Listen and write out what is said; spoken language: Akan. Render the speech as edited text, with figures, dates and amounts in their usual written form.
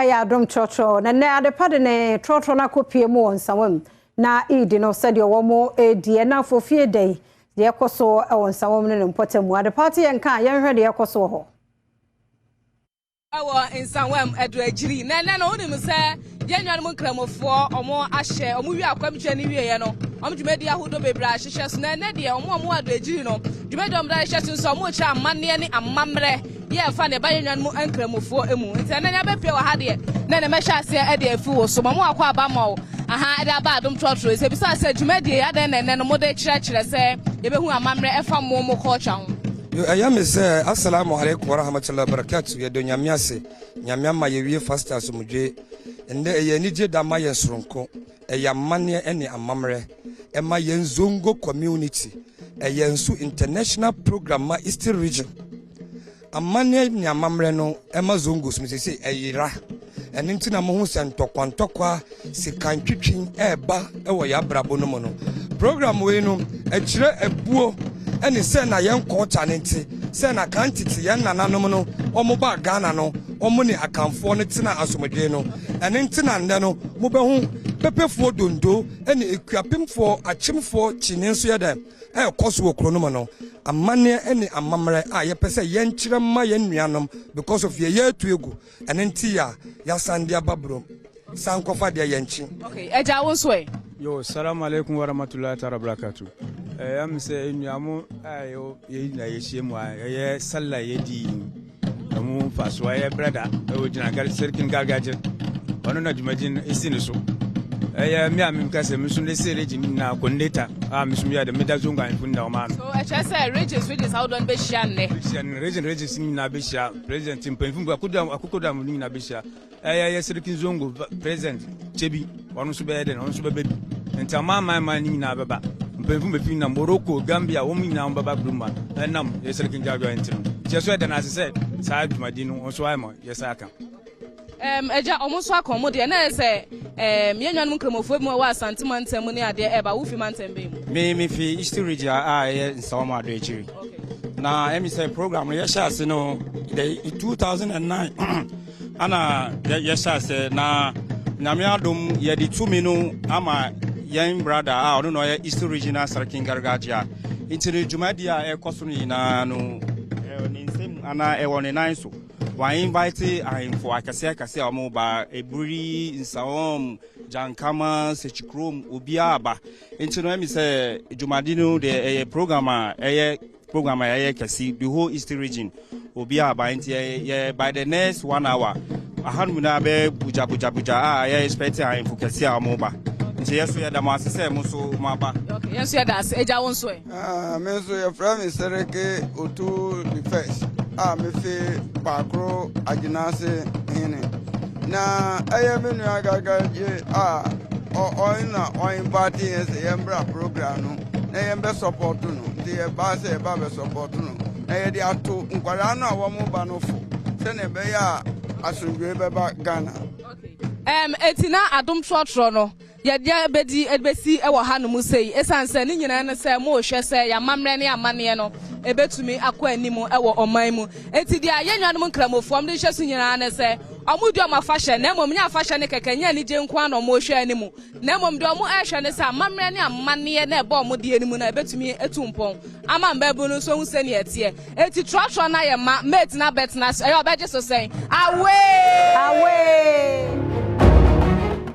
Ɛyɛ Adom Trɔtrɔ, na nnɛ Adepa de ne trɔtrɔ no akɔpue mu wɔ Nsawam na Eid no sɛdeɛ wɔn redi ɛna afofie da yi deɛ ɛkɔ so wɔ Nsawam ne ne mpɔtam mu. Adepa te yɛn nka a yɛnhwɛ deɛ ɛkɔ so wɔ hɔ. Wɔ Nsawam Aduagyiri na ɛnɛ no wonim sɛ yɛn nuanom Nkramofoɔ wɔn ahyɛ wɔn wie akɔmkyerɛ no wieɛ no wɔn dwumadi ahodoɔ bebree ahyehyɛ so na ɛnɛ deɛ wɔn a wɔwɔ Aduagyiri no dwumadi a wɔde ahyehyɛ so nso wɔrekyerɛ amanneɛ ne amammerɛ yɛ ɛfa nea ɛba yɛn nuanom Nkramofoɔ mu. Nti ɛnɛ nea bɛpue wɔ ha deɛ, na ɛnɛ mɛhyɛ aseɛ de afi wo so. Ma mo akɔ aba ma wo aha de aba Adom Trɔtrɔ yi. Sɛ bisa sɛ dwumadie yi adɛn na ɛnɛ no mode kyerɛkyerɛ sɛ yɛbɛhu amammerɛ ɛfa mo mo culture ho? Yo, ɛyɛ me sɛ Assalamu alaikum warahmatullahi wabarakatuh, yɛdɔ Nyame ase, Nyame ama yɛwie fasta asomdwoe. Ndɛ ɛyɛ anigye da ma yɛn soronko, ɛyɛ amanneɛ ɛne amammerɛ ɛma yɛn Zongo community, ɛyɛ nso international program ma Eastern region. Amanneɛ ne amammerɛ no ma Zongos no seesei ɛyera. Ɛno nti na mohu sɛ ntɔkwa ntɔkwa, sikantwitwi ɛreba wɔ yɛn abrabɔ no mu no. Program wei no, ɛkyerɛ abuo ne sɛ na yɛn culture no nti, sɛ na kan tete yɛn nananom no, wɔn baa Ghana no, wɔn ne Akanfoɔ no tena asomdwoe no. Ɛno nti na nnɛ no, mobɛhu Pepefoɔ dondo ne Ekuapemfoɔ, Akyemfoɔ, Kyini nso yɛ dɛn? ɛrekɔ so wɔ kuro no mu no, amanneɛ ne amammerɛ a yɛpɛ sɛ yɛnkyerɛ mma yɛn nuanom because of yɛyɛ atu agu, ɛno nti a yɛasan de aba brom san kɔfa deɛ yɛnkye. Okay, agya wo nso ɛ? Yo, salamu alaikum warahmatullahi ta'ala barakatu. Eh, am sɛ nnuamu a yɛ nyinaa yɛhyia mu a ɛyɛ sallah yɛdi ɛmu mfasoɔ ɛyɛ brɛda ɛwɔ gyina gari sɛrikin gargagye ɔno na dwumadzi no esi ne so ɛyɛ me a meka sɛ meso ne sɛ region nyinaa kɔndeta a meso meyɛ de meda zongo ahemfo nyinaa ɔma no so ɛkyerɛ sɛ regions regions ahodoɔ no bɛhyia nnɛ bɛhyia no region regions nyinaa bɛhyia president mpanyimfo akokodam no nyinaa bɛhyia Ɛyɛ yɛ Sirikin Zongo president kyɛ bi, ɔno nso bɛyɛ dɛn, ɔno nso bɛba bi. Nti amanaman no nyinaa bɛba. Mpanyinfo bɛfi nam Morocco, Gambia, wɔn nyinaa wɔn bɛba kurom ha ɛnam yɛ Sirikin Jajwa nti no. Nti yɛso yɛda no ase sɛ saa dwumadi no nso ayɛ ma yɛsa aka. Ɛɛm agya, wɔn nso aka wɔn deɛ, na ɛyɛ sɛ ɛɛm yɛn nuanom Nkramofoɔ bi mu a ɛwɔ Asante mantam mu ne adeɛ ɛɛba, wofi mantam bɛn mu? Me mefi Eastern Region a ɛyɛ Nsawam Adoakyiri. Na ɛmi sɛ program no yɛhyɛ ase no the 2009 ana yɛhyɛ ase na Nyame adom yɛde tumi no ama yɛn brada a ɔno na ɔyɛ East Regional Sarkin Gargajiya. Nti no dwumadi a ɛkɔ so no nyinaa no ɛwɔ ne nsam anaa ɛwɔ ne nan so. Wa invite ahemfo akɛse akɛse a wɔn ba Eburi, Nsawam, Gyankama, Sekyikrom, obiara ba. Nti no ɛmi sɛ dwumadi no deɛ ɛyɛ program a ɛyɛ program a ɛyɛ kɛse the whole East Region obiara aba. Nti yɛ by the next one hour ahanom nyinaa bɛyɛ bugya bugya bugya a yɛ expect ahemfo kɛse a wɔn ba. Nti yɛ so yɛda mo ase sɛ mo nso mo aba. Okay, yɛn nso yɛda ase. Agya, wo nso ɛ? Ah, me nso yɛfrɛ me Sereke Otu the First a mefi Paakoro Agyinase hene. Na ɛyɛ me nua Gagagye a ɔn na ɔinvite yɛn sɛ yɛmbra program no na yɛmbɛ support no. Nti yɛbaa sɛ yɛba bɛ support no na yɛde ato nkwadaa no a wɔn ba no fo sɛnea ɛbɛyɛ a asomdwoe bɛba Ghana. Eti na Adom Trɔtrɔ no yɛde bɛdi bɛsi wɔ hanom sei, ɛsiane sɛ ne nyinaa ne sɛ mohwɛ sɛ yɛn amammerɛ ne amanneɛ no ɛbɛtumi akɔ anim wɔ ɔman mu. Enti deɛ yɛn nuanom Nkramofoɔ wɔde hyɛ so nyinaa ne sɛ wɔredi wɔn afahyɛ, na mmom nyɛ afahyɛ no kɛkɛ, nyɛ anigye nko ara na wɔrehwɛ anim, na mmom deɛ wɔrehwɛ ne sɛ amammerɛ ne amanneɛ na ɛbɔ wɔn deɛ no mu no ɛbɛtumi atu mpɔn ama mmaabunu no nso ahu sɛdeɛ ɛteɛ. Enti trɔtrɔ no ayɛ ma, mate no abɛtena so, ɛyɛ ɔbɛgye so sɛn? Away! Away!